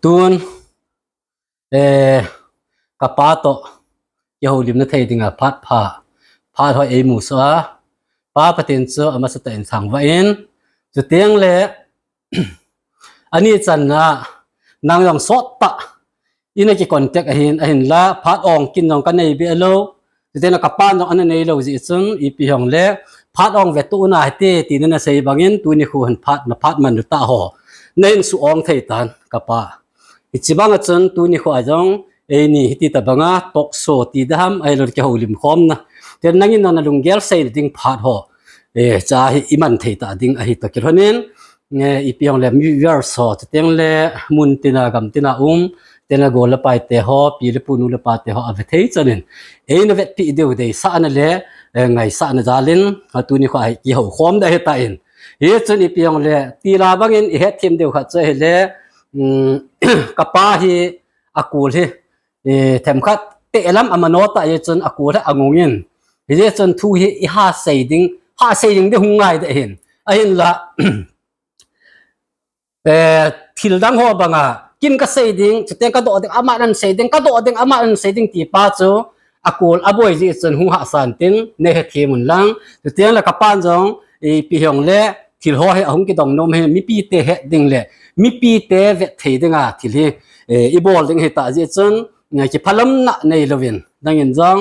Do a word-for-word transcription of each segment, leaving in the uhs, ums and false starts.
Tun, eh, kapa toh kihoulimna thei dinga phat pha, phat hoi eimu soh a, Pa Pathen chu amasatah in thangvah in, chuteng le ani channa nang jong sot tah in a ki contact ahin, ahinla phat ong kin jong kanei be lou. Chuteng le kapan jong ana nei lou jeh chun, ipi hijong le phat ong ve tu na hite, tina nasei bangin tuni khu hin phat, na phat man ta ho, nahin su ong thei tan kapa. Hiche banga chun tuni khu a jong eini hiti tabanga talk show ti daham, ahilou le kihoulim khomna, te nangin nang na lunggel sei ding phat ho, eh, cha hi iman thei ta ding ahi toh kilhonin, eh, ipi hijong le mi viewers ho, chuteng le mun tina gam tina um, tena gol le pai te ho, pi le pu nu le pa te ho ave thei chanin, eina vetpi deu deisahna le, eh, ngaisahna jalin, a tuni khu a hi kihou khom ding ahi tan. Hichun ipi hijong le, tila bangin ihet them deu khat chu ahile, um, kapa hi akul hi, eh, themkhat te lam amano ta hichun akul hi angungin. Hijeh chun thu hi iha sei ding, ha sei ding ding hung ngai ding ahin. Ahinla, eh, thil dang ho banga, kin kasei ding, chuteng kadoh ding, aman ahin sei ding, kadoh ding, aman ahin sei ding ti pa chu, akul aboi jeh chun hung hahsa intin, nei hethem un lang, chuteng le kapan jong, ipi hijong le, thil ho hi ahung kidong nom hi, mipi te het ding le, mipi te vet thei dinga thil hi, eh, ibol ding hita jeh chun, eh, kiphalamna nei louvin, nangin jong,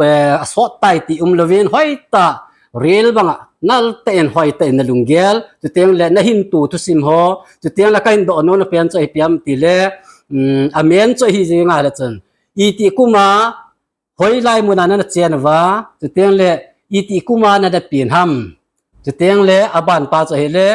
eh, asot tai ti um louvin, hoitah, rel banga, nal tah in, hoitah in na lunggel, chuteng le nahin tu thusim ho, chuteng le kahin doh nom na pen chu ipi ham tile, um, amen chu ahi jeng a le chun, iti kuma, hoilai muna nana chen uva, chuteng le iti kuma nana pen ham, chuteng le aban pa chu ahile,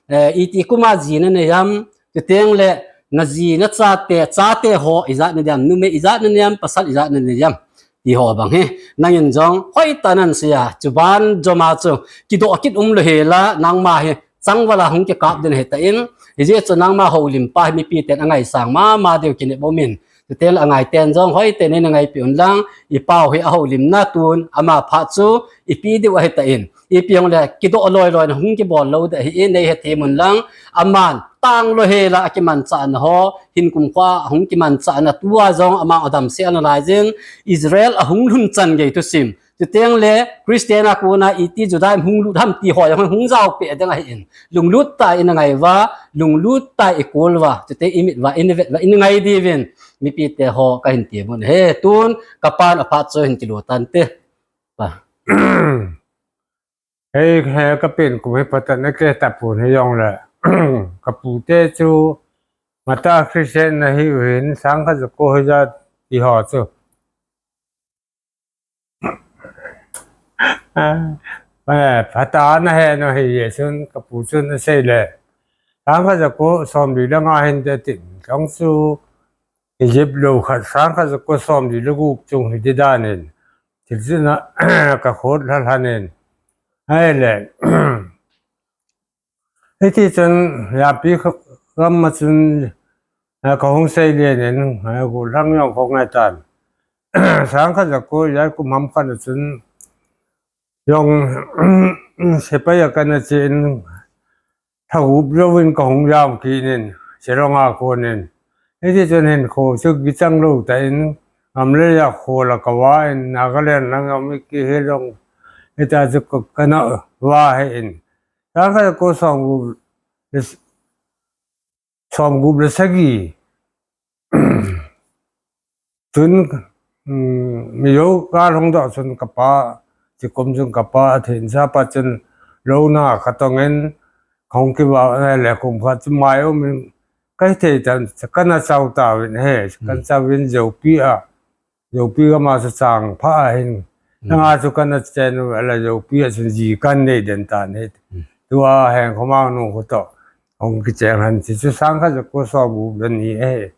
eh, iti kuma ji nanei ham, chuteng le naji nachate, chate ho ijat nanei ham, numei ijat nanei ham, pasal ijat nanei ham, ti ho bang hi, nangin jong hoitah nan sei a, chuban joma chu, kidoh kit um lou hela, nangma hi, changval a hung kikap ding ahi tan, hijeh chun nangma houlim pa hi mipi ten angaisang mama diu kinep um in, chuteng le angai ten jong hoitah in neina ngaipi un lang, ipau hi ahoulimna tun, ama phat chu, ipi diu ahi tan, ipi hijong le, kidoh loi loi na hung kibol lou ding ahin, nei hethem un lang, aman, tang lou hela akimanchahna ho, hin kumkho a hung kimanchahna tua jong, ama adamsel nalai jin, Israel ahung lhun chan gei thusim, chuteng le Christian a kona iti Judaism hung lut ham ti ho jong hung jao peh ding ahin. Lunglut tah in angai uva, lunglut tah in ikol uva, chuteng imit uva, in vet uva, in ngai diuvin, mipi te ho kahin ti mun ahi. Tun, kapan aphat chu hin kilu tante. Pa. Hei, hei, kapen kum hi phatah in akile tapon hijong le, kapu te chu, mata Christian nahiu hin, sangkhat jako hijat ti ho chu. Ah, eh, phatah in ahe nom ahi jeh chun, kapu chun asei le. Sangkhat jako somli le nga hinte tin, kong chu Egypt lou khat, sangkhat jako somli le gup chung hiti dan in, thil chuna kakhut lhalhan in. Ahile, Hiti chun, yapi kha-, gam a chun, eh, kahung sei len in, eh, gollhang jong kahung ngai tan. Sangkhat jako, jat kum ham khat a chun, jong, sepai a kana chen, thagup jouvin kahung jam kit in, Shillong a kon in. Hiti chun hinkho chu kichang lou tah in, gam le ja khol a kava in, Nagaland lang jong mi kihe jong, hita chu ka, kana va he in. Sangkhat jako somgup le s-, somgup le sagi. Chun, um, mijo kal hung doh chun kapa, chikum chun kapa, athin sa pa chun lou na katong in, kahung kiva le kum khat chu mai um in, kahi thei tan, kana chau tauvin he, kan chauvin Jopi a, Jopi gam a chu chang pha ahin. Hmm. Nanga chu kana chen u, ala Jopi a chun ji kan nei den tan he. Hmm. Tua heng khoma nu khu toh hung kicheng han chi chu sangkhat jako somgup le ni ahi.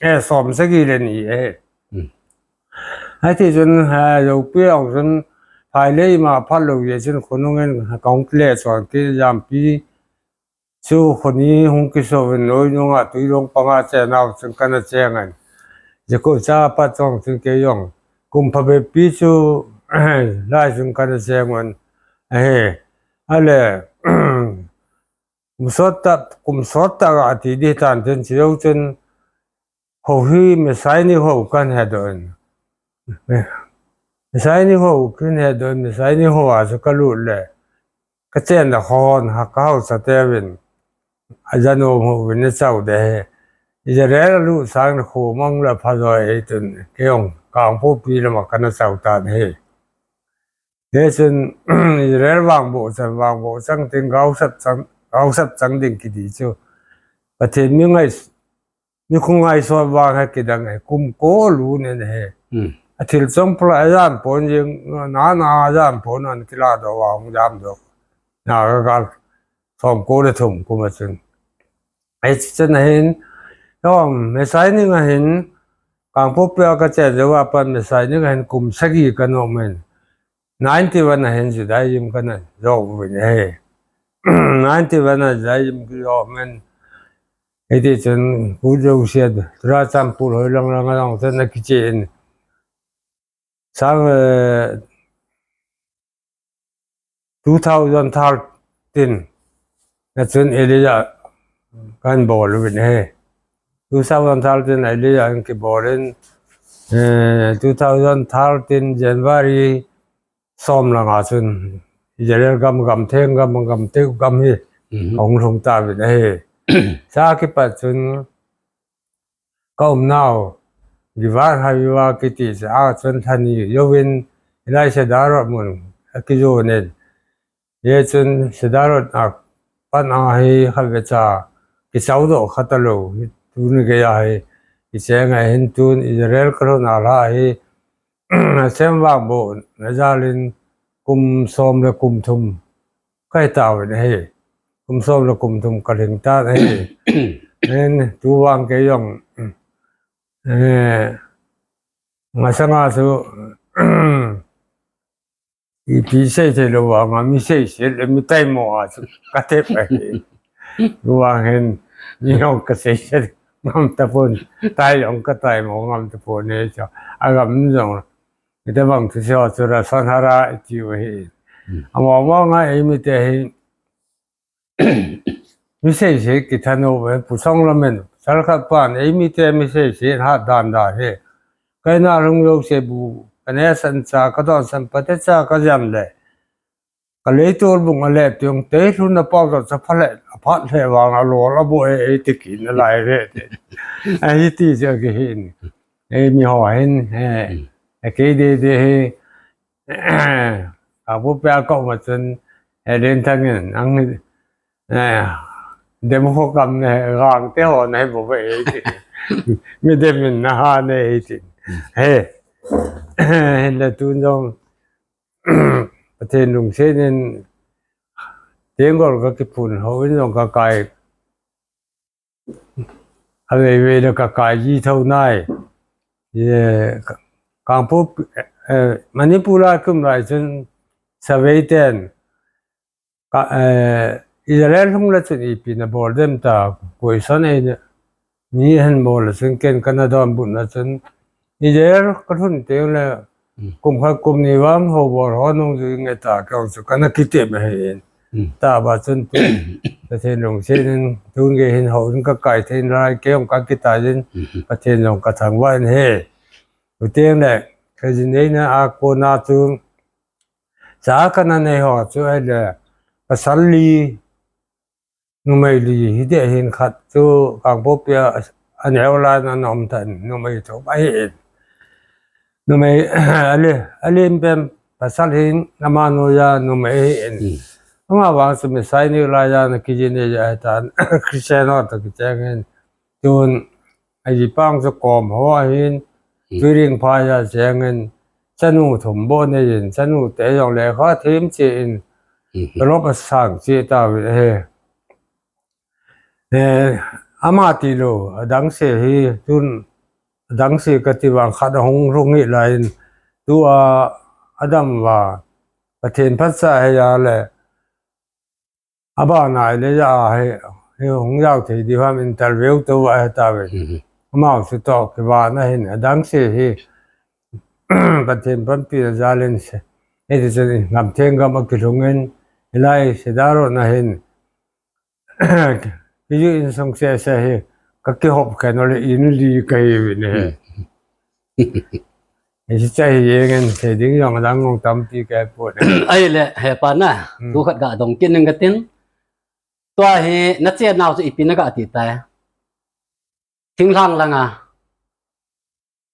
Eh, som sagi le ni ahi. Hmm. Hiti chun, ha, Jopi a hung chun, phai le ima phalou jeh chun khonung in kahung kile chon kit jampi. Chu khoni hung kiso in noi nunga tui long panga chen nau chun kana cheng in. Jako cha pa chong chun kei jong. Kum phabep pi chu lai chun kana cheng un. Ahi. Ale, Kum sot tah, kum sot tah ga ti di tan tin chi jou chun, ho hi Messiah ni ho kan he doh in. Messiah ni ho kan he doh in, Messiah ni ho a chu ka lut le. Ka chen da khon ha ka hausa te vin. A ja no mo vin ne chau de he. Israel lu sang na khu mang la pha jo e tun. Ke ong Kangpokpi lama ka na chau ta de he. He chun Israel vang bo chan, vang bo chang tin gau sat chang, gau sat chang ding ki di chu. Pathen mi ngai, mi khu ngai so vang he ki dang he, kum ko lu ne ne he. Hmm. A thil chong pla a jan pon jing, na na a jan pon an ki la do vang jam do. Na ga gal, som ko le thum kum a chun. Ai chun a hin, yom, Messiah ni nga hin, Kangpokpi a ka chen jo va pan Messiah ni nga hin kum sagi ka no men. Ninety-one a hin Judaism ka na jo vin he. Ninety-one a Judaism ki jo men. Hiti chun ku jo sia Churachandpur hoi lang lang lang chun na ki chen. Sang, eh, two thousand thirteen na chun Elijah kan bol vin he. Two thousand thirteen Elijah an ki bol in, eh, two thousand thirteen January som langa chun Israel gam, gam theng gam, gam teu gam hi Mhm. hung lhung ta vin he. Sa kipat chun ka um nau, Givat Haviva kiti cha a chun thani jovin, hilai Sderot mun a kijon in. Ye chun Sderot a pan a hi khavecha kichau doh kha talou, tuni gei a hi kicheng a hin tun Israel ka lhun a la hi, Hashem vang bo na jal in kum som le kum thum ka hi tau in he. Kum som le kum thum ka lhing ta he. Nen tu vang kei jong, eh, masanga chu, ipi sei thei lou vang a mi sei sei le mi taimo a chu ka tep a he. Tu vang hin mi jong ka sei sei ngam ta pon, tai jong ka taimo ngam ta pon he chu. A gam jong Mite bang thu seo chu Lashon Hara i tiu ahi. Hmm. Amavang a eimite hi mi seisei kithat u ve, Pu Songlam in, Salkhat pan eimite mi seisei hat dan dan hi. Kaina lhung jouse bu, ka nesan cha, ka donsan pate cha ka jam le. Ka leitol bung a lep tiang, tei lhun a pau ta cha pha le, a phat le vang a lol a bo e, e ti kin a lai ve te. A hi ti cha ki hin. Ei mi ho hin, he, Hmm. e kei de de he, a bu pia ko ma chun, he len thang in, ang, eh, dem ho kam ne, gang te ho ne, bo ve e ti. Mi dem in na ha ne e ti. He, he le tun jong, Pathen lungset in, tengol ka kiphun, houin jong ka kai, a vei vei le ka kai ji tho nai. Ye, ka, Kangpokpi, eh, Manipur a kum lai chun Savei ten, ka, eh, Israel hung le chun ipi na bol dem ta, question ei na, mi hin bol le chun ken ka na donbut na chun, Israel ka lhun teng le, Hmm. kum khat kum ni vang ho bol ho nung jui nge ta, kei jong chu ka na kitep ahi in. Hmm. Tabang chun tu, Pathen lungset in, tun gei hin houin ka kai thei nalai, kei jong ka kitai in, Hmm. Pathen jong ka thangvah in he. Tu teng le, ka ji neina a kona chu, cha ka na nei ho chu ahile, pasal li, numei li hi de hin khat chu Kangpokpi a, a neo lai na nom tan numei thum ahi in. Numei, a li, a lim pen pasal hin ama noiya numei ahi in. Hmm. Amavang chu Messiah ni laiya na kiji nei ja tan Christian ho ta kicheng in. Tun, a ji pang chu kom ho ahin, Hmm. Tuiring phai a cheng in, chanu thum bou nei in, chanu te jong lekha them che in, Hmm. tolop a sang che ta ve he. Eh, ama ti lou, adang se hi, tun, adang se ka ti vang khat ahung lhung hi lai in, tua, adam va, Pathen phatsa he ya le, Abana Elijah a hi, hi hung jao thei di ham interview to a he ta ve. Mhm. Amau chu to kivana hin, adang se hi, Pathen panpi na jal in se. Hiti chun gam theng gam a kilhung in, hilai Sderot na hin, Kiju insung sese hi, kakihop khen ole in li kahiuvin ahi. Hiche hi jeng in sei ding jong adang jong tampi kahepon. Ahile, hepa na, Hmm. thu khat gadong kit ning katin. Tua hi, nachennau chu ipi naga ti tai. Thinglhang langa.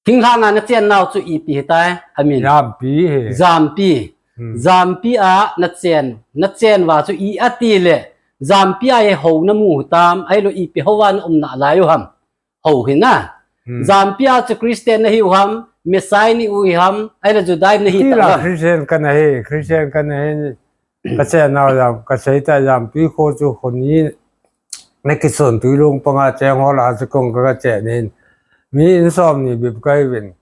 Thinglhanga nachennau chu ipi hitai, amin. Jampi hi. Jampi. Hmm. Jampi a nachen, nachen uva chu i ati le. Jampi a hi hou namu u hitam, ahilou ipi hou a naum nalai u ham. Hou hi na. Hmm. Jampi a chu Christian nahiu ham, Messianic u hi ham, ahile Judaism nahi ta u ham. Christian kana hi, Christian kana hi. Kachennau jam, kasei ta jampi kho chu kho ni. Nakisun tui lung panga cheng ho lah a chu kong ka, kachen in. Mi in som ni bep kahiuvin.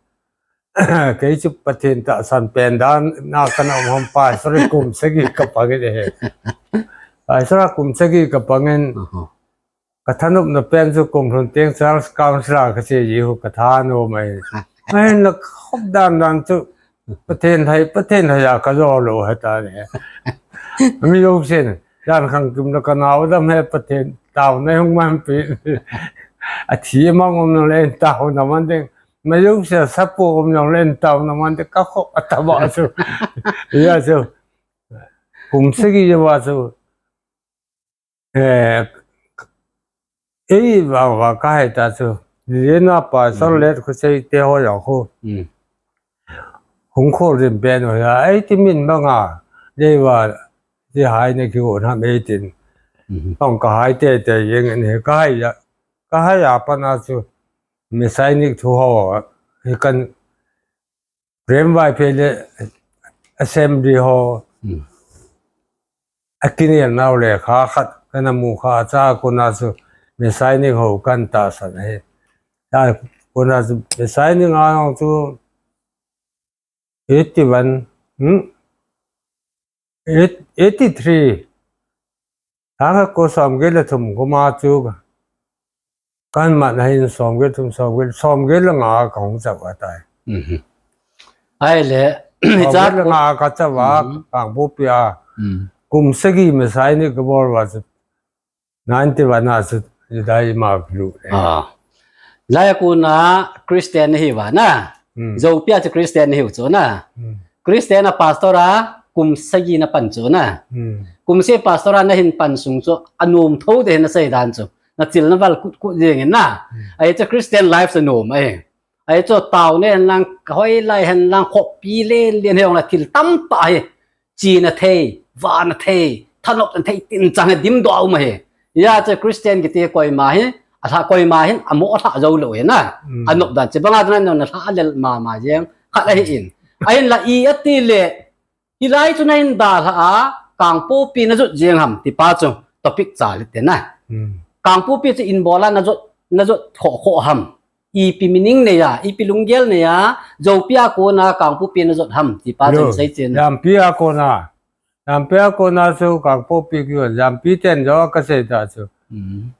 Kei chu Pathen tahsan pen dan a kana um ham pastor kum sagi kapang in ahi. Pastor kum sagi kapang in. Oho. Kathanopna pen chu kum lhun teng Church Council a kache ji u kathanom ahi. Ahin la khop dan dan chu Pathen lhai, Pathen lhai a kajo lou ahitai. Mi jousen, jan khangkim na kanao dam he Pathen taona hung manpi. Athi mang um nang le taona man ding. Mi jousen sapu um nang le taona man ding kakhop atama chu. Hijeh chun. Kum sagi jouva chu. Eh, ei, vang vang kahai ta chu. Lena pastor Hmm. let khu sei te ho jong khu. Hmm. Hung khol rim pen ho ya. Ei ti min banga. Dei va, ti hai ne ki ho na me tin. Hmm. Tong kahai tete jeng in he kahai ya. Kahai ya pa na chu. Messianic thu ho. Hi kan Prem Vaiphei le assembly ho. Hmm. Akinel nau le kha khat kana mu kha cha kona chu Messianic ho kan tahsan ahi. Ta kona chu Messianic a hung chu eighty-one, hmm? Eight-, eighty-three. Thang ko som gel le thum koma chu. Kan man ahin som gel thum som gel, som gel le nga kahung chau ahitai. Mhm. Ahile, Som gel le nga kachau a, Mhm. Kangpokpi a. Mhm. Kum sagi Messianic kabol uva chu. Ninety-one a chu, Judaism a kalut e. Ah. Laiya kona Christian nahiuva na. Hmm. Joupi a chu Christian nahiu chu na. Hmm. Christian a pastor a kum sagi napan chu na. Hmm. Kum sagi pastor a nahin pan sung chu anom thou ding nasei dan chu. Nachil naval kut kut jeng in na. Hmm. Ahi chu Christian life chu nom ahi. Ahi chu taona hen lang, hoilai hen lang, khopi len len hijong le thil tamtah hi. Chena thei, vahna thei, thanopna thei, tin chang hi dimdoh a um ahi. Hijeh chun Christian kiti koima hi, alha koima hin, amo alha jou lou ahi na. Mm. Anop dan, chubanga dan a nalha lel mama jeng, khat ahi in. Ahinla i ati le, hilai chu nahin dalha a, Kangpokpi najot jeng ham, ti pa chu, topic cha le te na. Mm. Kangpokpi chu in bol a najot, najot khoh khoh ham. Ipi meaning nei a, ipi lunggel nei a, Joupi a kona Kangpokpi najot ham, ti pa chu Lo, sei chen. Jampi a kona. Jampi a kona chu Kangpokpi kiu, Jampi ten jo kasei ta chu. Mm.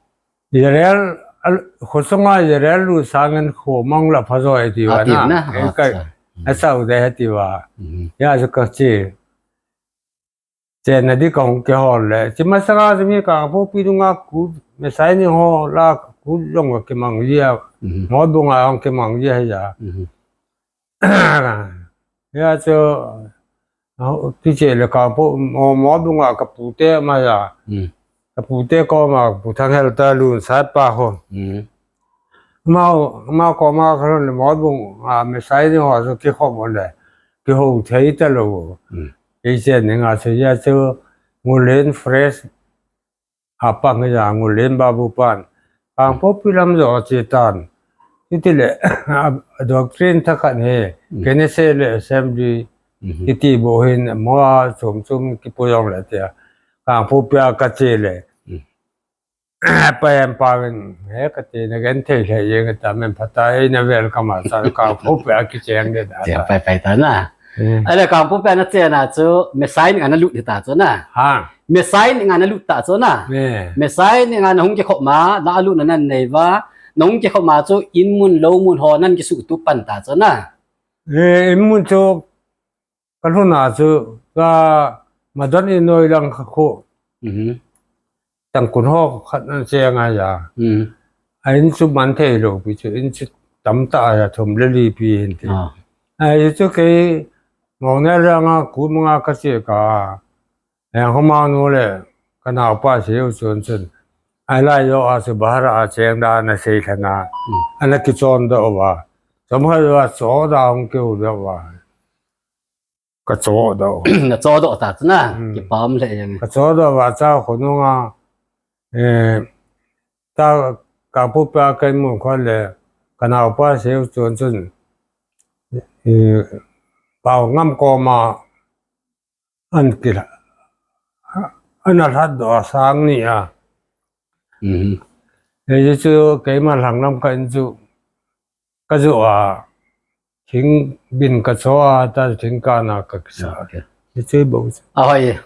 Israel, al-, khosunga Israel lut sangin kho mang la pha jo e ti Ah, va ti na. na. Ei Ah, kai, acha. Mm. Asau de he ti va. Mm. Hijeh chun kache. Chenna di kahung kihol le. Chi masanga chu mi Kangpokpi dunga kut, Messianic ho la kut jong kimang jia. Mhm. Motbung a jong kimang jia hija. Mhm. Hijeh chun, ah, kiche le Kangpok, Mo-, Motbung a kapute ma ja. Mhm. Kapute koma, Pu Thanghel ta lun sat pa ho. Mhm. Amau, amau koma kalhun le Motbung, ah, Messianic ho chu kikhom le, kihou thei talou. Mm. Eichen ninga chu hijeh chun Ngullen Fresh, apang hija Ngullen Babu pan. Kangpokpi lam jo ache tan. Hiti le, a, doctrine thakhat hi, Mm. Kenneth le Assembly, Mhm. kiti bou hin, mo a chom chom kipu jong le tia. Kangpokpi a kache le. Mm. Pai em pa vin, he kati na gen thei le jeng ta men pha ta, ei na welcome a sa Kangpokpi a kicheng de da Tia ta. pai pai ta na. Hmm. Ahile Kangpokpi a nachen a chu, Messianic a nalut hita chu na. Ha. Messianic a nalut ta chu na. Eh. Messianic a nahung kikhop ma, la alut na nan nei va. Nahung kikhop ma chu, in mun, lou mun ho nan kisuhtup pan ta chu na. Eh, in mun chu, Kalhun a chu, ka Madon in noi lang kha khu. Mhm. Tangkhul ho khat ana cheng a ya. Hmm. A in chu man thei lou pi chu, in chu tamtah a ya, thum le li pi hin ti. Ah. A in chu kei Mongnel lang a kum nga ka che ka. Leng Khomang nu le ka naopa Seiu Chun chun, a lai jo a chu bahar a cheng dan ana sei lhon a, hmm, ana kichon doh uva. Chomkhat uva chohda hung keu doh uva. Ka chohdoh. Na chohdoh ta chu na, hmm, kipah le jeng. Ka chohdoh uva, cha khonung a, eh, ta Kangpokpi a ka in mun khom le, ka naopa Seiu Chun chun, eh, Paongam koma, an kila, ana lhatdoh a sang ni a. Mhm. Hichu keima lhanglam ka in chu, ka joh a, thingbin ka cho a, ta thingkana ka kisa. Okay. Hichu bou chu. A hoi.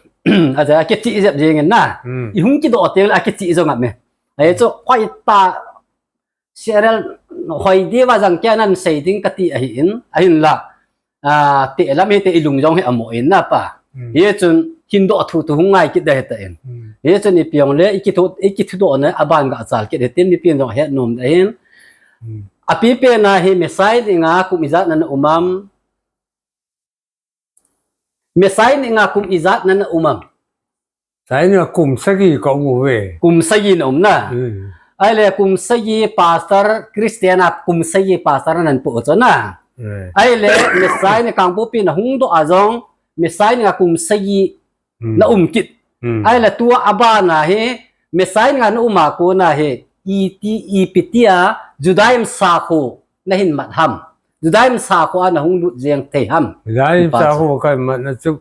A ja kichi jep jeng in na. Hmm. I hung kidoh teng le a kichi jong a me. Hichu hoi ta serial hoi diu va jong kei nan sei ding ka ti ahi in, ahin la. A, te lam hi te i lung jong hi amo in na pa. Hmm. Hichun hin doh thu thu hung ngai kit da hita in. Hmm. Hichun i piong le i kithu, i kithudoh na a ban ga chal kit hitin mi pin jong het nom da hin. Hmm. A pi pe na hi Messiah ni nga kum ijat na na um am. Messiah ni nga kum ijat na na um am. Sai ni kum sagi ka um uve. Kum sagi na um na. Hmm. Ahile kum sagi pastor, Christian a kum sagi pastor nan pu cho na. Hmm. Ahile Messiah ni Kangpokpi na hung doh a jong, Messiah ni nga kum sagi, hmm, na um kit. Hmm. Ahile tua a ban a hi, Messiah ni nga na um a kona hi, iti, ipi ti a, Judaism sakho na hin mat ham. Judaism sakho a na hung lut jeng thei ham. Judaism sakho ka mat na chu,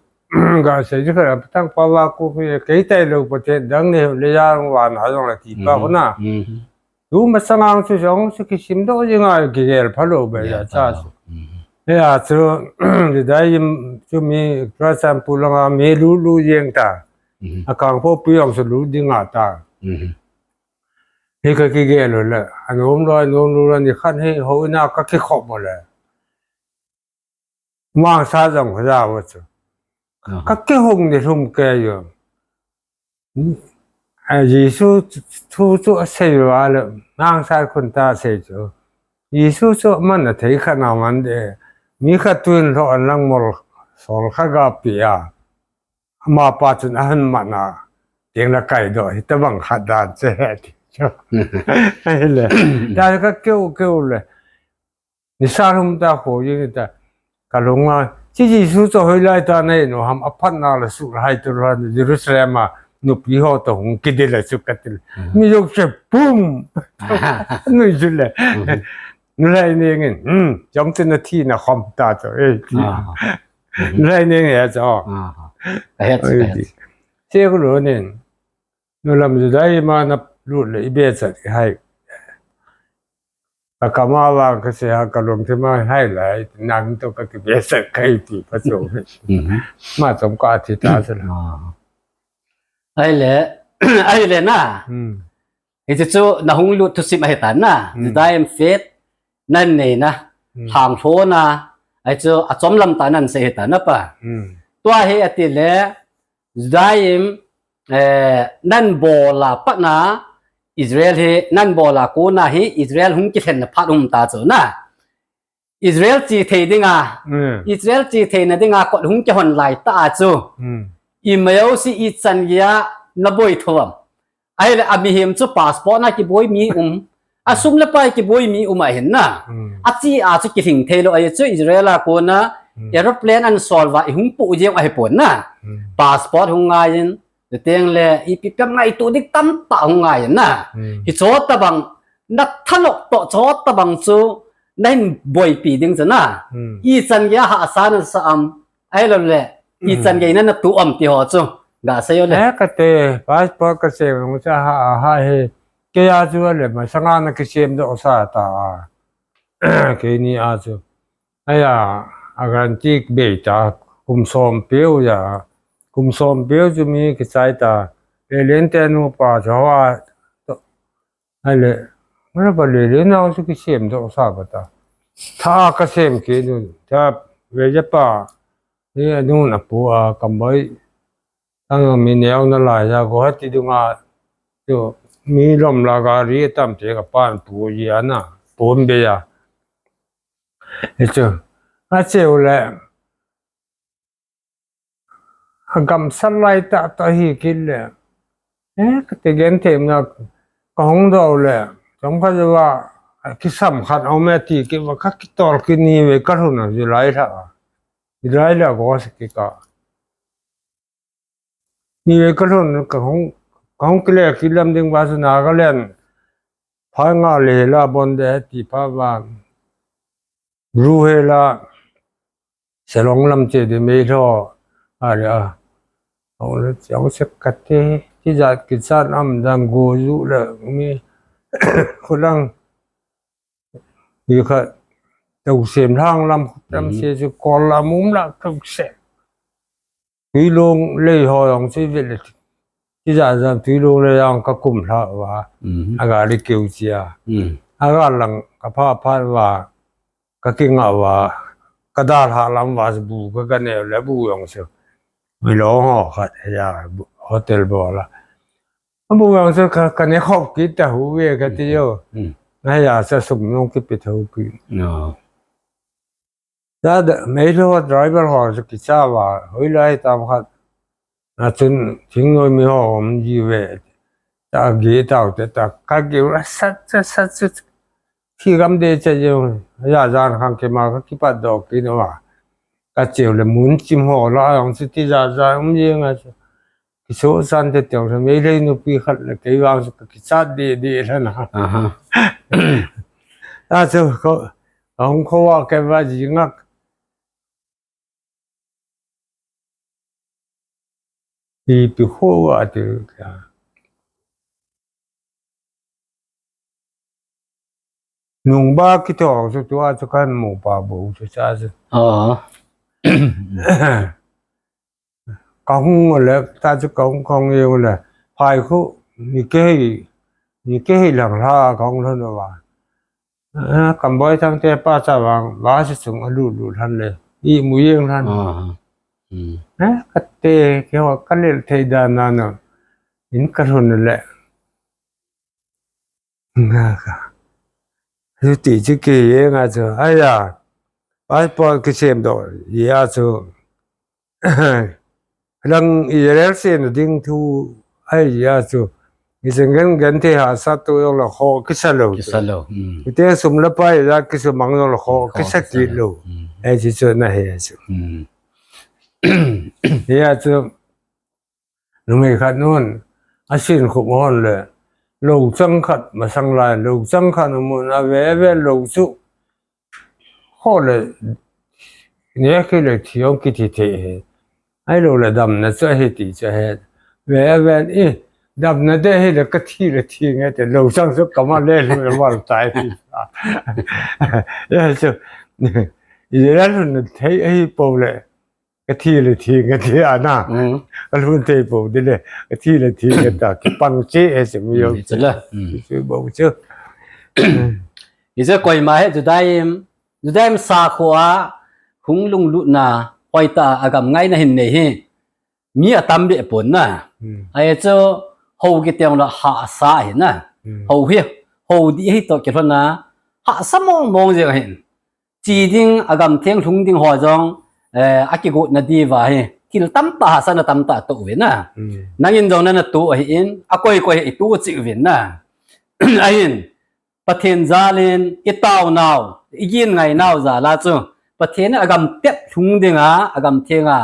ga sei chu ka patang pa va ko kei tai lou pa te dang ne le ya va na jong la ti pa ko na. Mhm. Tu masang ang chu jong chu kisim doh jing a kigel pha lou be ya cha chu. Mhm. He a chu, Judaism chu mi, for example, lang a mi lu lu jeng ta. Mhm. A Kangpokpi jong chu lu ding a ta. Mhm. Hi ka kigel u le, anom lou, anom lou le, ni khat hi houin a ka kikhop u le. Mangsa jong ka ja u chu. Aha. Ka kihung ni lhum kei u. A Jesu thu chu a sei u a le, Mangsa khun ta sei chu. Jesu chu man a thei kha na man de. Mi khat tuin lho an lang mol sol kha ga pi a. Ama pa chun a han man a, teng la kai doh, hi ta bang khat dan che he ti chu. Ahile, dan ka keu keu le. Ni sa lhum ta kho jing ta, ka lung a, chi Jesu chu hoilai ta nei no ham a phat na la su hai tu la Jerusalem a, nupi ho to hung kidel a chu ka til. Mhm. Mi jong che pum. Nui chu le. Mhm. Nulai ni ngin, hmm, jong tin na thi na khom ta chu, eh, ti. Ah. Mhm. Nulai ni nge cho. Ah, ka het, oi, ka het. Ti. Che ko lo nin. Nu lam Judaism a na lut le i be chat hai. Ka kama va ka se ha ka lom thim a hai lai, nang to ka ki be chat kai ti pa cho. Mhm. Ma chom ka thi ta se la. Ah. Ahile, ahile na. Hmm. Hichu chu na hung lut thusim ahi ta na. Hmm. Judaism faith nan nei na. Hmm. Lhang lho na. Ahi chu a chom lam ta nan sei ahi ta na pa. Hmm. Tua hi ati le, Judaism, eh, nan bol a pat na, Israel hi, nan bol a kona hi, Israel hung kilhen na phat um ta chu na. Israel chi thei ding a, hmm, Israel chi thei na ding a kot hung kihon lai ta a chu. Hmm. I mayo si i chan gei a na boi tho am. Ahile a mihem chu passport na kiboi mi um. A sum le pai kiboi mi um ahin na. Hmm. A chi a chu kilhing thei lou ahi chu Israel a kona, hmm, aeroplane an sol va i hung pu jeng ahi pon na. Hmm. Passport hung ngai in, Chuteng le, ipi pem ngaito ding tamtah hung ngai na. Hmm. Hicho tabang, na thanop toh cho tabang chu, na hin boipi ding chu na. Hmm. Ichan gei a hahsa na sa am, ahilou le, ichan gei na na tu am ti ho chu. Ga sei o le. Eh, ka te, passport ka sei vang cha ha, ha he. Kei a chu le, masanga na kisem doh sa ta. Keini a chu. Aya, a guarantee bei ta, kum som peu ya, kum som peu chu mi kichai ta, Lelen te nupa chu a, to, ale, mana ba Lelen nau chu kisem doh sa ba ta. Tha ka sem kit u, ta, ve ja pa, ni anu na pu a, kamboi, tang mi neo na lai ya, Guwahati dunga, Chu mi lom la gari tam te ka pan pu ji ana pon be ya. Chu a cheu le a gamsat lai tah tah hi kit le. Eh, ka ti gen them na ka hong do le. Chom khat va kisam khat om e ti ki va ka kitol ki ni ve ka lhun a ji lai tha. Ji lai la go se ki ka. Ni ve ka lhun ka hong, ka hong kile ki lam ding va su na ka len. Phai nga le la bon de ti pha va. Ru he la. Salong lam che de mei lo. A le a. Ong le chong se ka te. Ti ja ki chan am dang go ju le mi. Khu lang. Yu kha. Tau sem lang lam khu tam se su kol la mum la kau se. Tuilung lei ho jong chu i vet le. Ti ja ja tuilung lei jong ka kum lha va. Mhm. A gari keu chia. Mm. A ga lang ka pha pha va. Ka kinga va. Ka dal ha lam va bu ka ka ne le bu jong chu. Mi lo ho khat ya bu, hotel bo la. A bu jong chu ka, ka ne khop ki ta hu ve ka ti yo. Mm. Na ya sa sum nong ki pe tho ki. No. Ta da, mei lo driver ho chu kicha va, hoi lai tam khat. Na chun, thingnoi mi ho om ji ve. Ta gi tau te ta, ka gi ra sat, sat, sat, sat. Khi gam de cha je, ya jan khang ke ma ka kipat do ki no va. Ka cheu le mun chim ho la, ong chu ti ja ja, um je nga chu. Kiso san te teu sa, mei lei nupi khat le kei vang sa, ka kichat de de la na. Aha. A chu ko, a hung kho wa ke va ji ngak. Ipi kho wa te ka. Nung ba ki thong su tua chu kan mu pa bu chu cha chu. Ah. Ka hung le, ta chu ka hung kong ye le. Phai khu, ni ke hi, ni ke hi lang la ka hung lo no wa. Ah, kam boi thang te pa cha wang, ba si sung a lu lu lan le. I mu yeng lan. Ah. Hmm. Eh, ka te, ke wa ka le thei da na no. In ka lhun le. Nga ka. Chu ti chu ki ye nga chu. Aya. Passport kisem do. Ya chu. Lang Israel se na ding thu. Ai ya chu. I sen gen gen te ha sa tu yong la kho kisa lo. Kisa lo. Hmm. I te sum la pa ya kisu mang yong la kho kho kisa kisa ki lo. Hmm. Ai chu chu na he chu. Hmm. Ya chu. Numei khat nun, a sin khup hon le, lo chang khat, masang lai, lo chang khat mun a ve ve lo chu. Kho le, ne khi le thi ong ki thi the he. Ai lo le dam na cha he ti cha he. Ve ve i, dam na de he le ka thi le thi nge te lo chang chu ka ma le lu le wal tai ti. Ya chu, i le lu na thei a hi po le. Ka thi le thi ka thi ana. Mm. Ka lhun thei po de le. Ka thi le thi ka ta ki pang che e se mi yo. Mm, chu la. Mm. Chu bo chu. I se koi ma he Judaim. Judaim sa kho a hung lunglut na koi ta a gam ngai na hin nei hi. Mi a tam be pon na. Mm. Ai chu ho ki teng la ha sa hi na. Mm. Ho hi. Ho di hi to ki lhon na. Ha sa mong mong je hin. Chi ding, a gam theng lhung ding ho jong, eh, a kigot na di va hi. Thil tam ta ha sa na tam ta to ve na. Mm. Nangin jong na na to hi in, a koi koi hi i to chi ve na. Ahin, Pathen jal in, i tao nau, i gin ngai nau jal a chu. Pathen a gam tep lhung ding a, a gam theng a.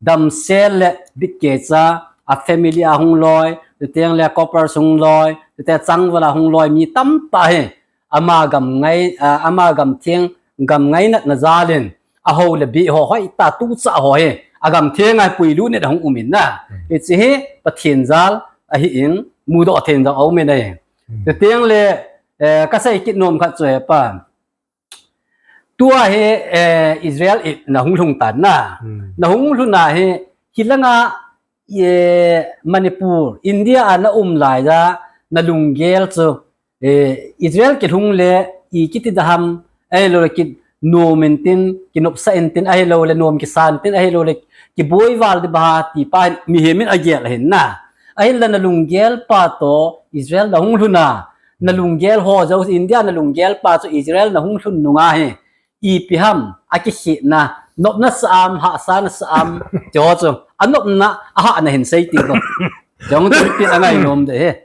Damsel le bit kecha, a family a hung loi, chuteng le couples hung loi, chuteng changval a hung loi, mi tam ta hi. Ama gam ngai, a, ama gam theng, gam ngainat na jal in, a ho le bi ho hoi ta tu cha ho hi, a gam theng a pui lu ne da hung um in na. Hmm. Hichi hi Pathen jal a hi in, mudoh theng jong a um in ahi. Hmm. Chuteng le, eh, ka sei kit nom khat chu he pa. Tua hi, eh, Israel i na hung lhung tan na. Hmm. Na hung lhun na hi, hi langa, eh, Manipur, India a na um lai da, na lunggel chu, eh, Israel ki lhung le, i kiti da ham, ai lo le ki nom in tin, ki nopsa in tin, ai lo le nom ki san tin, ai lo le ki boi val di ba ha ti pa mi he min a gel hin na. Ahinla nalunggel pa toh Israel nahung lhun a, nalunggel ho jouse, India nalunggel pa chu Israel nahung lhun nunga hi, ipi ham, akikhetna, nopna sa am, hahsatna sa am, tiho chu, anopna, ahahna hin sei teng ko. Jong chu ipi angainom ding ham.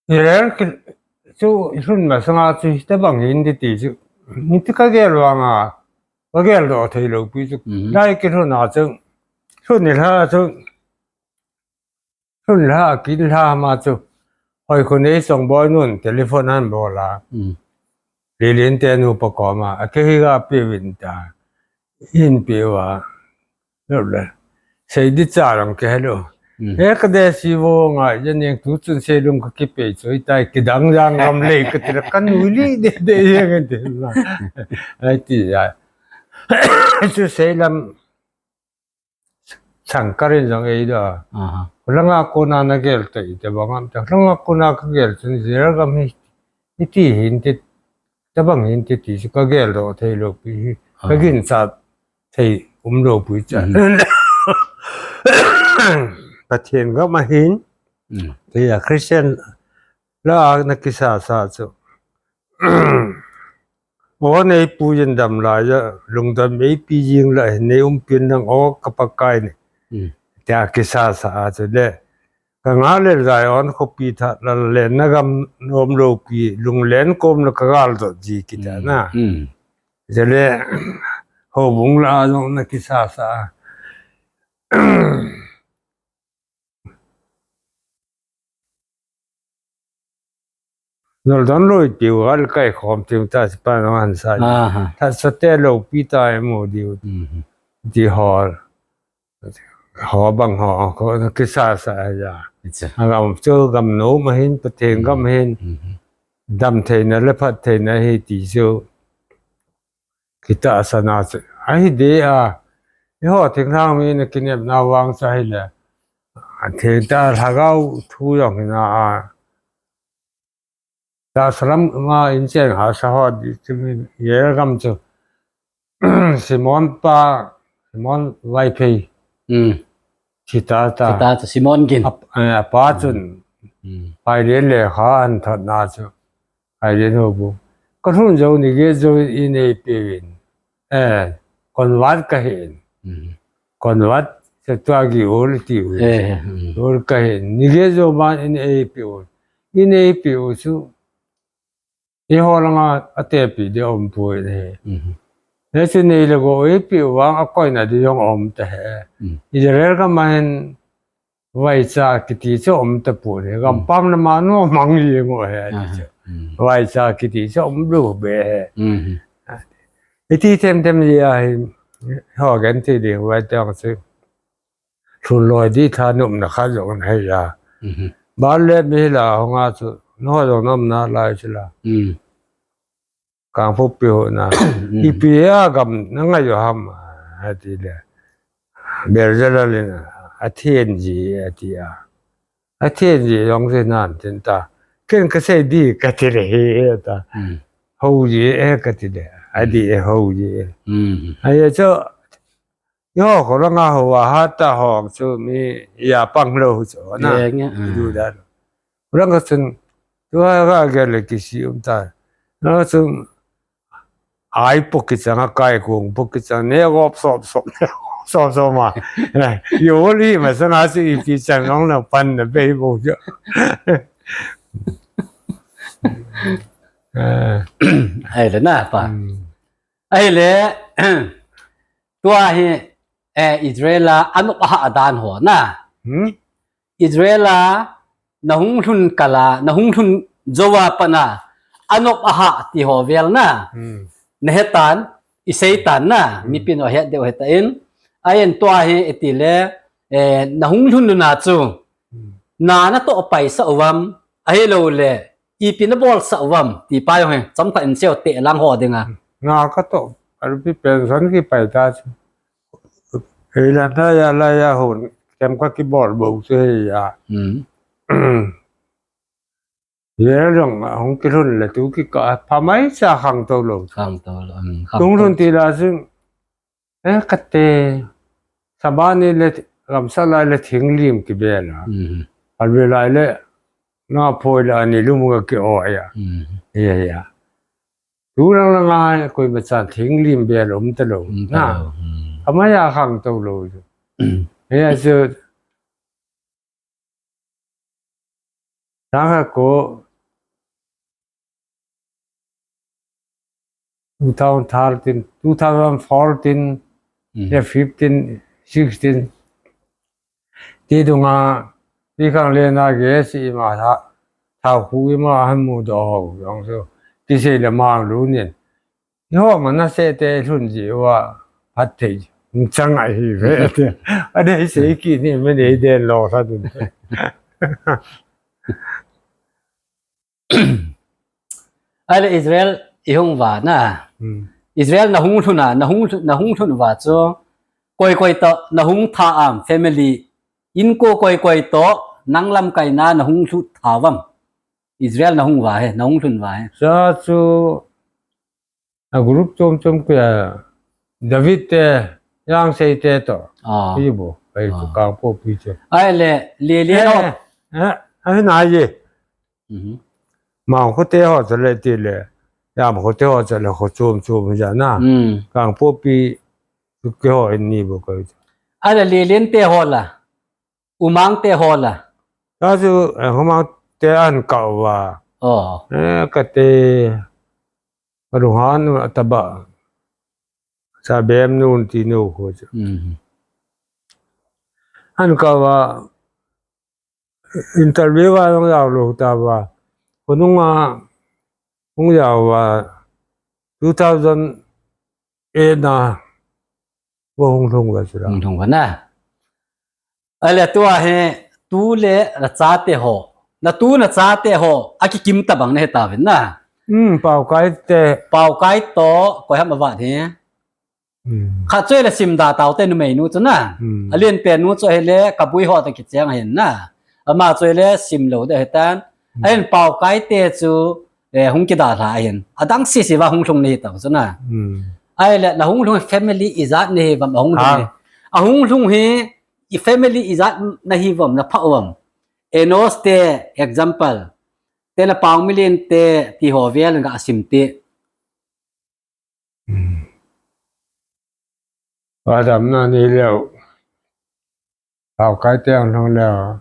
Israel ki, chu lhun masanga chu hitobang hin ti ti chu. Hiti kagel vanga, kageldoh thei lou pi chu. Mhm. Lai kilhun a chu, lhun nilhah chu, lhun lhah, kin lhah ma chu. Hoikhu nei Songboi nun telephone ahin bol a. Mm. Lelen te nupa koma, akei hi gapeuvin ta. Hin peuva. Lou le. Sei di cha lang ke hello. Mm. He ka de si vo ngai, ya neng tu chun sei lung ka kipei chu, itai kidang jang gam lei ka tira ka nui li de de yang de la. Ai ti ya. Chu sei lam sangkar in jong ei da. Aha. Langa kona nagel tai te bang am ta. Langa kona kagel chun Israel gam hi, hiti hin ti, tabang hin ti ti chu kageldoh thei lou pi hi. Aha. Kaginchat thei um lou pi cha. Mhm. Pathen gam ahin. Mm. Tia Christian la na kisasa chu. O nei pu yin dam la ya, lungdam ei pi jing la, nei um pin nang o ka Pakai ni. Mm. Tia kisasa a chu le. Ka nga le Zion khopi tha la le na gam nom lou pi, lunglen kom la ka galdoh ji kita na. Mm. Jale, houbung la jong na kisasa. Nol don loi tiu, al kai khom tiu ta si pa no han sa. Aha. Tha sa te lou pi ta e mo diu. Mhm. Di hol. Ho bang ho, ko na kisasa ya. Acha. Agam chu gam nom ahin, Pathen gam ahin. Mhm. Dam theina le phat theina hi ti chu. Kitahsan a chu. Ahi de a. Eiho thinglhang mi na kinepna vang chu ahile. A theng ta lhagao thu jong hina a. Tahsa lam a inchen hahsa ho di chu mi ye gam chu. Simon pa, Simon Vaiphei. Mm. Thi ta ta. Thi ta ta, Simon gin. Ap-, eh, apa chun. Mm. Pai le le kha an thot na chu. Ai le no bu. Ka lhun jou ni ge jou in ei peuvin. Eh, convert ka hin. Mm. Convert, se tua gi ol ti u. Eh, mm. Ol ka hin. Ni ge jou man in ei peu. In ei peu chu. Eiho langa atepi di um poi ne. Mhm. Hiche nei le gou eipeu vang akoina di jong um ta he. Mm. Israel gam a hin vaicha kiti chu um ta poi ne. Gam pam lama nu mang jeng u he. Aha. Vaicha kiti chu um lou be he. Mhm. Iti them them ji a hin ho gen ti di vai teng chu. Lhun loi di tha nopna khat jong ahi a. Mhm. Ban le mi la hung a chu, nangho jong na umna lai chu la. Mm. Kangpokpi ho na. Mm. Ipi a gam na ngai u ham, ati le. Bezalel in, Atheng ji, ati a. Atheng ji jong se nan tin ta. Ken ka sei di ka ti le hi ta. Mm. Hou ji e ka ti le. Adi e hou ji e. Mm. Ai chu Yo, ko langa ho a hat ta ho chu mi ya pang lou chu na. Ye, nge, ah. Du dan. Langa chun, tua ga gel le kisi um ta. Langa chun, ai po kichang a kai kung po kichang ne gop sop sop, sop sop ma. Na, yo li ma sa na si kichang nong na pan na bei bo jo. Eh. Ai le na pa. Hmm. Ahile, tua hi, eh, Israel a anop ahah dan ho na. Hmm? Israel a nahung lhun kal a, nahung lhun jou a pat a, anop ahah ti ho vel na. Hmm. Na he tan, i sei tan na, hmm, mipin u het deu het in. Ahin tua hi iti le, eh, nahung lhun lhun a chu. Hmm. Na na toh paisa uvam, ahilou le, Ipi na bolsah uvam, ti pa jong hi, chomkhat in seiyo te lang ho dinga. Na ka toh, arupi pension kipai ta chu. Hei la na ya la ya hon, kem ka kibol bou chu hei ya. Hmm. Ye jong, hung kilhun le tu kikah, pha mai cha khangtou lou. Khangtou lou, hmm, khangtou. Tung lhun ti la chu, Eh, kate, Sabani le gamsa lai le thinglim kibel a. Hmm. Alve lai le na phoi le ani lum ga ki o ya. Hmm. Ya, ya. Tu lang lang a koima chan thinglim bel um ta lou. Um ta lou. Hmm. Amaya khang to lou. Ya, so Taka ko two thousand thirteen, two thousand fourteen, Hmm. le fifteen, sixteen. Ti dunga, ti khang le na ge si ma tha, tha khu i ma han mu do ho, yong so. Ti sei le ma lu nin. Ni ho ma na se te lhun ji wa, phat thei, chang ai hi ve te. A dei sei ki ni me nei den lo sa dun. Ale Israel i hung va na. Hmm. Israel na hung lhun a, na hung lhun, na hung lhun va chu. Koi koi to na hung tha am family. In ko koi koi to nang lamkai na na hung lhut tha vam. Israel na hung va he, na hung lhun va he. Sa chu a group chom chom ke David te, Yang Sei te to. Ah. Pi bo, pai to Ah. Kangpokpi chu. Ai le, le le Eh, no. Eh, ai na ye. Mhm. Mang kho te ho cha le ti le. Yam kho te ho cha le kho chom chom ja na. Mm. Kangpokpi ke ho ni bo ko. Ai le, le len te ho la. Umang te ho la. Ta chu, eh, Umang te an ka wa. Oh. Eh, ka te. Ka ruhan ataba. Sa bem nun ti nu ko chu. Mhm. An ka wa. Interview wa long yau lo ta wa. Ko nung a, nung yau wa. Two thousand eight na. Wa hung lhung wa chu la. Hung lhung wa na. Ale tua he, tu le na cha te ho. Na tu na cha te ho. A ki kim ta bang ne he ta vin na. Hmm, Pau Kai te. Pau Kai to, koi ham a vat he. Hmm. Kha choi le sim da tau te numei nu chu na. Hmm. A lien pen nu chu he le, ka bui ho te ki cheng hen na. Ama choi le sim lo de he tan. Hmm. A hin Pau Kai te chu, eh, hung ki da hla a hin. A dang si si wa hung lhung ni ta chu na. Hmm. Ai le, na hung lhung family i zat ni hi vam a hung lhung Ha. ni. A hung lhung hi, i family i zat na hi vam na pha vam. Enos te example. Te la Pau Milin te ti ho vel nga a sim te. Hmm. Wa dam na ni leo. Pau Kai te ang lhung leo.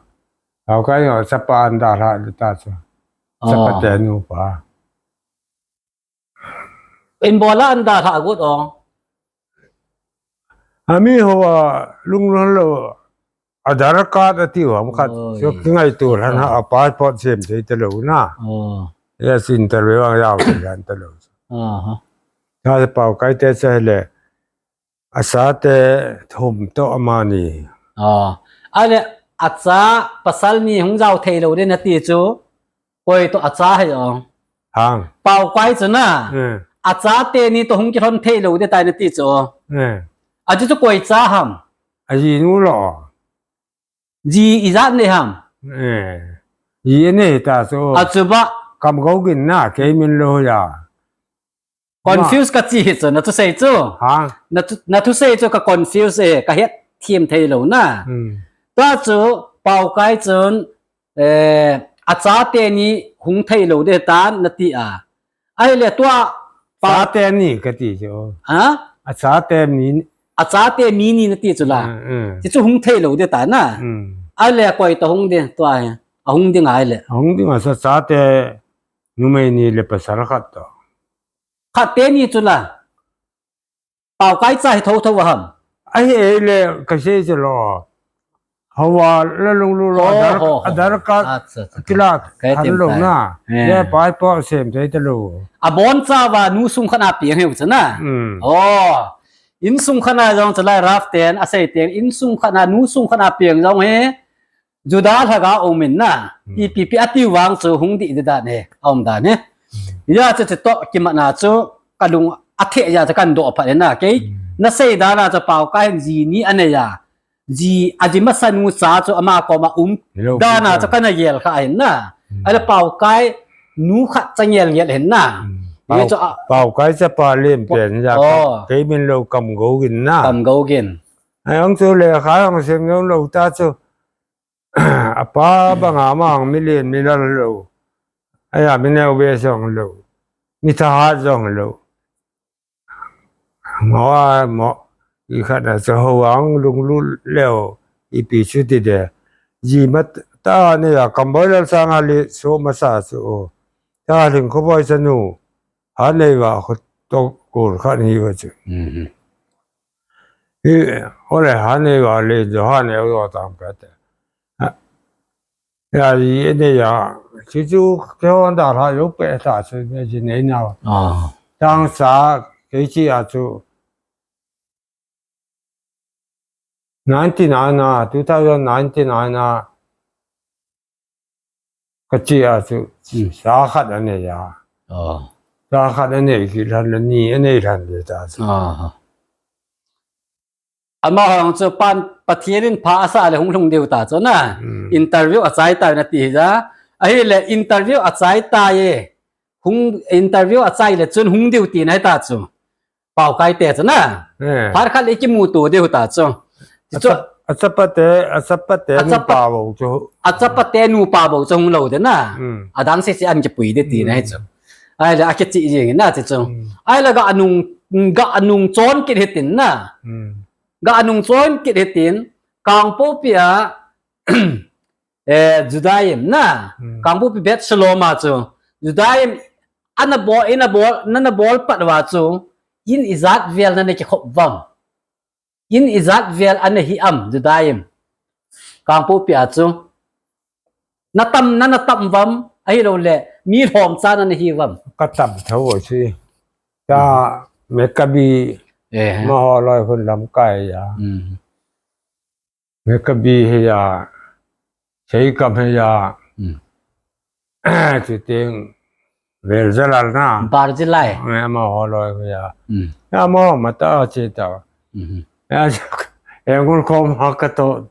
Pau Kai yo chapa an da hla de ta chu. Chapa Oh. te nu pa. In bola an da hla gut ong. Ami ho wa lung lung lo. Aadhaar card a ti wa, um khat. Oi. So, ki ngai tu lan ha, Oh. a passport sem thei ta lo na. Oh. Ya sin ta lo, ang yau ta lan ta lo. Aha. Ta Pau Kai te se le, a sa te thum to ama ni. Oh. Ale, a cha pasal ni hung zau thei lo de na ti chu. Koi to a cha hai ong. Hang. Pau Kai chu na. Eh. A cha te ni to hung ki lhon thei lo de tai na ti chu. Eh. A chu chu koi cha ham. A ji nu lo. Ji i zat ne ham. Eh. Ji ne ta chu. A chu ba. Kam go gin na, kei min lo ya. Confuse ka chi hi chu, na thusei chu. Ha? Na thu, na thusei chu ka confuse e, ka het thiem thei lo na. Hmm. Tua chu, Pau Kai chun, eh, a cha te ni hung thei lo de tan na ti a. Ai le tua, Pau Cha te ni ka ti chu. Ha? A cha te ni. A cha te ni ni na ti chu la. Hmm, hmm. Ti chu hung thei lo de ta na. Hmm. Ai le koi to hung de tua he. A hung ding ai le. A hung ding a sa cha te numei ni le pasal khat to. Khat te ni chu la. Pau Kai cha hi tho tho ham. Ai, ei le, ka sei chu lo. Hawa, la lung lu lo, Oh, adar, ho, ho. Adar ka, Acha, acha, acha. Kila, Ka kan ti lo tai. Na. Eh. Le, pai po, sem te ta lo. A bon cha wa, nu sung khat na piang heu cha na. Hmm. Oh. In sung khat na jong cha lai raf ten, a sei ten, in sung khat na, nu sung khat na piang jong he. Juda lhaga um in na, Hmm. ipi pi a ti vang chu hung di di dan he, a um dan he. Hmm. Ya chu chu to ki ma na chu ka lung a the ya chu kan do pha na kei. Hmm. Na sei dan a chu Pau Kai hin ji ni a nei ya. Ji a ji masa nu cha chu ama koma um Hello, dan a Peter. Chu kana gel kha hin na. Hmm. Ale Pau Kai nu khat cha ngel ngel hin na. Hmm. Ye Pau, chu a Pau Kai chapa lem pen ya Oh. Kei min lo kam go gin na. Kam go gin. Ahung chu lekha hung sim nom lou ta chu. Apa banga mang mi lien mi lal lou. Aya mi neo be jong lou. Mi thahat jong lou. Mo a mo. I khat na chu ho ang lunglut leo. Ipi chu ti de. Ji mat ta neiya Kamboi Lalsanga le so masa chu. Ta ling kho boi chanu. Hanei va kho to kol khat hi va chu. Mhm. Hi, ole hanei va le jo hanei va tam ka te. Ha. Ya, i neiya, chu chu ke hon da la yo pe ta chu ne ji nei na. Ah. Tang sa ke chi a chu. Ninety-nine a, two thousand ninety-nine a, ka chi a chu, Hmm. sa khat a neiya. Ah. Sa khat a nei kit lhon le ni a nei lhon le ta chu. Ah. Amaho chu pan Pathen in pha asah le hung lhung diu ta chu na. Hmm. Interview achai ta na ti hi ja. Ahile interview achai ta ye. Hung interview achai le chun hung diu ti na ta chu. Pau kai te chu na. Eh. Phat khat le kimu to diu ta chu. Ti chu. Acha-, achapa te, achapa te Achapa- nupa bou chu. Achapa te nupa bou chu hung lou de na. Hmm. Adang se se an kipui de ti na hi chu. Hmm. Ahile akichi jing na ti chu. Hmm. Ahile ga anung, ga anung chon kit hitin na. Hmm. Ga anung chon kit hitin, Kangpokpi a, eh, Judaim na, Hmm. Kangpokpi Beit Shalom a chu, Judaim ana bol, ina bol, nana bol pat uva chu, in ijat vel nana kikhop vam. In ijat vel ana hi am, Judaim. Kangpokpi a chu, na tam, nana tam vam, ahilou le, mi lhom cha nana hi vam. Ka tam tho chu. Ka Hmm. Maccabi, Eh. amaho loi hun lamkai a. Hmm. Maccabi hi a, Seikam hi a. Hmm. Chuteng, Veljalal na. Barzillai. Eh, amaho loi hi a. Hmm. Amaho mata chi ta. Hmm. Ya, engul kom ha ka to.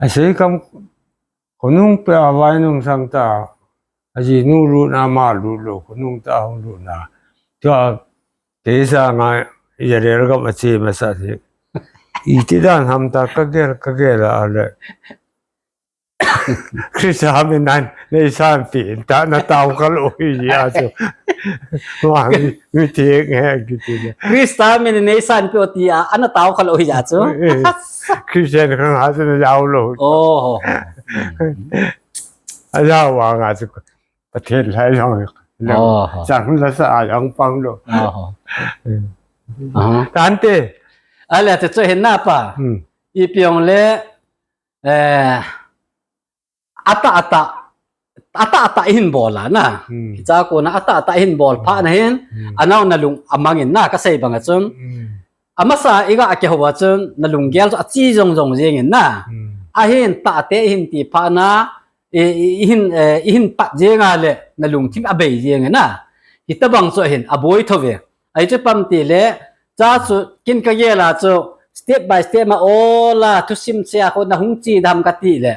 A Seikam Khonung pe a vai nung sang ta, ajinu lut na ama lut lou, khonung ta hung lut na. Tua, te sa nga, Israel gam a che masa si. Iti dan ham ta ka gel, ka gel a le. Krista min nan, nei san pi, ta na tao ka lou hi a chu. Wa mi, mi te nge ki ti na. Krista min nei san pi o ti a, ana tao ka lou hi a chu. Eh, eh. Christian kan ha chu na jao lou. Oh. A jao wa nga chu. Pathen lai jong. Oh. Chang la sa a jong pang lou. Oh. Eh. Aha. Tante. Ale te chu hin na pa. Hmm. Ipi jong le, eh, ata, ata, ata, ata ihin bol a na. Hmm. Hicha kona ata, ata ihin bol phat na hin, Hmm. anao na lung amang in na, ka sei bang a chun. Hmm. Amasa iga a kihou a chun, na lunggel chu achi jong jong jeng in na. Hmm. Ahin tate ihin ti phat na, i, i, ihin, eh, ihin pat jeng a le, na lungthim abei jeng in na. Hitabang chu ahin, aboi tho ve. Ahi chu pam ti le, cha chu kin ka gel a chu, step by step ma ola, thusim che a kho na hung chi dam ka ti le.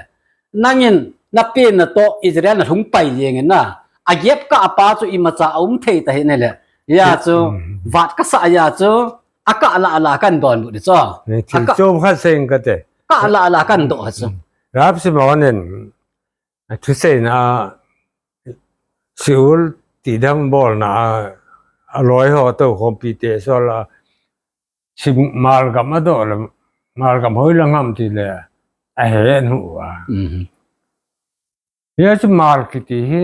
Nangin, na pen na toh Israel na lhung pai jeng in na. A gep ka apa chu imacha a um thei ta hi ne le. Ya chu, Hmm. vat ka sa ya chu, a ka la la kan don bu de chu. Ne A thil ka, chom khat seng ka te. ka la la kan do ha chu. Hmm. Rap si ma nen. A thuseina, Seoul tidam bolna, a loi ho to khompi te so la, sim malgam a do la, malgam hoi la ngam ti le, a he nu a. Mhm. Ya chu mal kiti hi,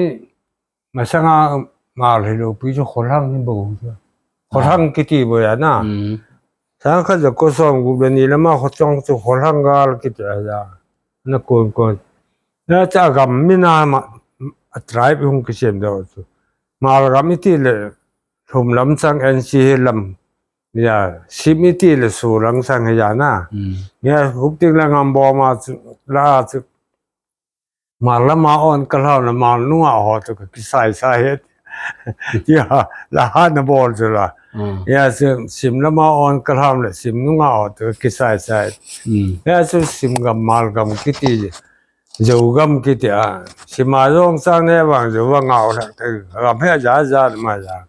masanga mal hi lo pi chu kholang hi bo chu. Kholang Ah. kiti bo ya na. Mhm. Sang khat ja ko som gup le ni lama kho chong chu kholang gal kiti a ya. Na kon kon. Na cha gam mi na ma, a tribe hung kisem do chu. Malgam iti le, lhum lam chang N C lam. Ya, sim iti le su lang chang ya na. Mm. Ya, hup ting la ngam bo ma chu, la chu. Mal lama on ka lhau na mal nunga ho chu ka kisai sai het. Ya, la ha na bol chu la. Mm. Ya, sim, sim lama on ka lhau na sim nunga ho chu ka kisai sai. Mm. Ya, chu sim gam mal gam kiti, Zo gam kiti a. Sima zong sang ne vang zo vang ngau lak te. Gam he ja ja ma ja.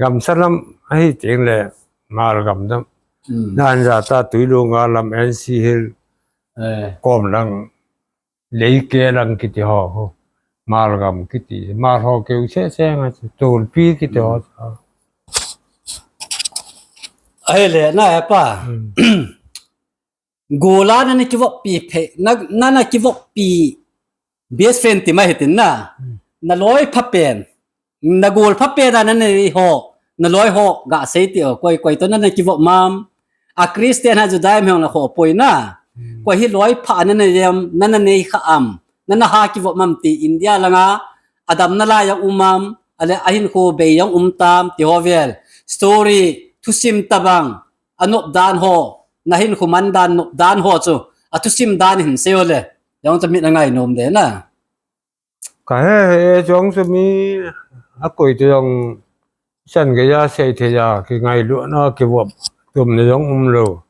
Gam salam ahi ting le mal gam dam. Hmm. Dan ja ta Tuilung a lam N C Hill. Eh. Kom lang. Leike lang kiti ho. Malgam kiti. Mal ho keu che che nga chu. Tulpi kiti ho. Hmm. Ahile, na e pa. Hmm. Gola nana kivoppi phe, na, nana kivoppi best friend ti mai hitin na. Hmm. Na loi pha pen. Na gol pha pen a nana nei ho. Na loi ho ga sei ti o. Koi, koi to nana kivop mam. A Christian ha Judaism hong na ho poi na. Hmm. Koi hi loi pha nana nei am, nana nei kha am. Nana ha kivop mam ti India langa. Adam na lai a um am. Ale ahin ko bei jong um tam ti ho vel. Story, thusim tabang. A nop dan ho, na hinkho man dan nop dan ho chu, a thusim dan hin sei o le, jong chu mit a ngai nom de na. Ka he he jong chu mi a koi te jong san ke ja sei the ja, kingailutna, kivop tum na jong um lou.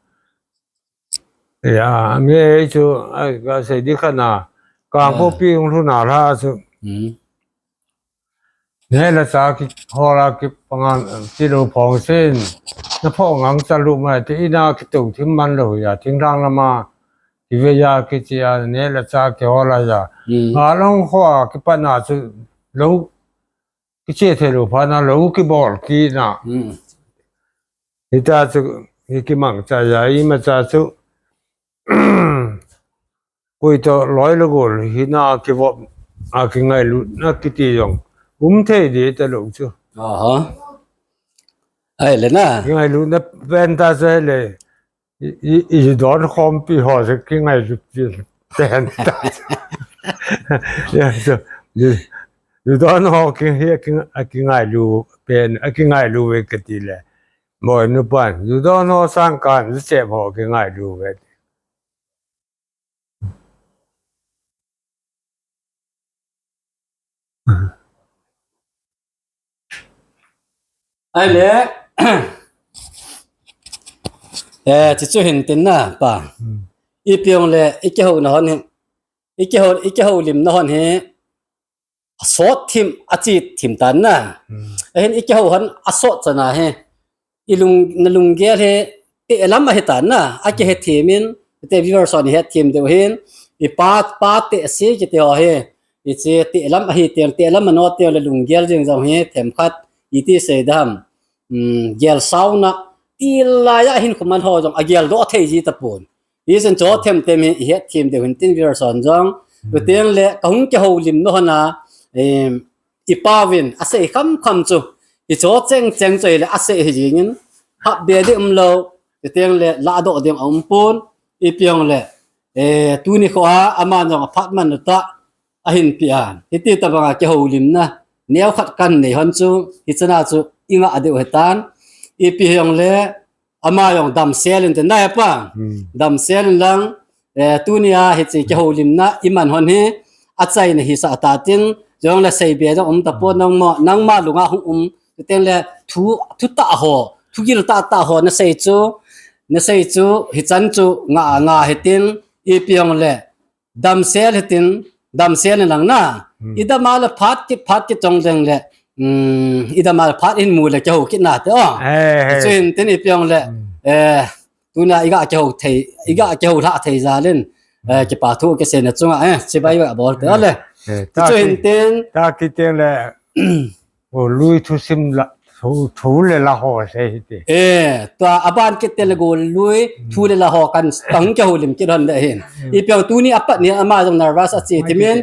Ya, mi ei chu, ai, ka sei di kha na, ka ko pi ung lu na la chu. Hmm. Neh le chah ki, hol a ki pangan, ti lo phong sin. Na phong ang cha lu mai, ti ina ki to thim man lo ya, thing dang lama. Ki ve ya ki chi a, neh le chah ki hol a ya. Hmm. A long kho a ki pan a chu lo, ki che the lo pha na lo ki bol ki na. Hmm. Hita chu, hi ki mang cha ya, i ma cha chu. Koi to loi le gol hina kivop a kingailut na kiti jong um thei di ta lo chu. Aha. Ai le na. Kingailut na pen ta se le. I, i, i don khompi ho se kingailut pen ta. Ya, so, i, i don ho ki, hi, ki, a kingailu pen, a kingailu ve kati le. Moi nu pan, i don ho sang kan, i chem ho kingailu ve. Ai le, eh, chu chu hin tin na, pa. Hmm. I piong le, i kihou na hon hi, i kihou, i kihou lim na hon hi, a sot thim, a chi thim tan na. Hmm. Ahin i kihou hon, a sot chana hi. I lung, na lunggel hi, te lam ahi tan na, a kihe thim in, te viewers hon het thim deu hin, i pa, pa te si kiti ho hi, i chi te lam ahi te, te lam ano te le lunggel jing jong hi, themkhat, i ti sei dam, um, gel sauna, ti la ya hin khuman ho jong, a gel do thei ji ta pun. Hi chen cho them them hi, i het thim deu hin tin viewers hon jong, tu teng le, ka hung kihou lim no hana, em, i pa vin, a sei kham kham chu. I cho cheng cheng chu i le a sei hi jingin. Hap be di um lo. I teng le la do ding a um pon. I piong le. Eh, tuni kho a, ama jong a phat man ta. A hin pi an. Hiti ta banga kihou lim na. Neo khat kan nei hon chu. Hi chana chu. I nga a deu he tan. I pi hiong le. Ama jong damsel in te nai pa. Hmm. Damsel in lang, eh, tunia hiche kihou limna, i man hon hi, a chaina hi sa ta tin, jong le sei be jong um ta po nangma, nangma lunga hung um, teng le thu, thu ta ho, thu gil ta ta ho na sei chu, na sei chu, hi chan chu, nga, nga hi tin, i piong le, damsel hitin, damsel in lang na. Hmm. I dam a le phat kit, phat kit chong jeng le, um, i dam a le phat in mu le kihou kit na te o. Eh, eh. Chu hin tin i piong le, hmm, eh, tuna i ga kihou thei, i ga kihou lha thei jal in, eh, kipa thu kiseina chunga, eh, chibai ba bol te o le. Eh, chu hin tin. Ta kit teng le, Golui thusim la, thu, thu le la ho sei hiti. Eh, tua aban kit te le golui, hmm, thu le la ho kan, kan kihou lim kit hon de hin. Hmm. I piong tuni apat ni ama jong nervous a chi timin,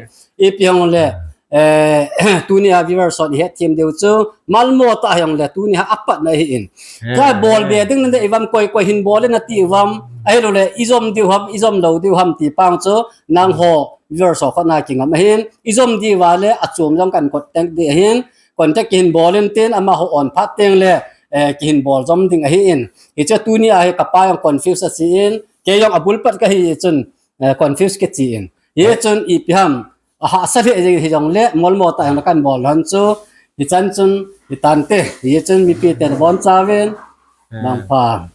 i piong le, eh, tuni a viewers hon i het thim deu chu, malmo ta hiong le tuni a apat na hi in. Eh, tua bol be ding na de i vam koi koi hin bol na ti vam, ahilou le, i jom diu ham, i jom lou diu ham ti pang chu, nang ho, viewers ho khona kingam ahin, i jom diu va le, a chom jong kan kot tek di ahin, contact kihin bol in tin, amaho on phat teng le, eh, kihin bol jom ding ahi in. Hiche tuni a hi kapa jong confuse a chi in, kei jong abul pat kahi chun, eh, confuse ke chi in. Hichun ipi ham, a hahsa lheh jeng hi jong le, molmo ta jong le kan bol hon chu, hichan chun, hitan te, hichun mipi ten von chauvin, eh, mangpha.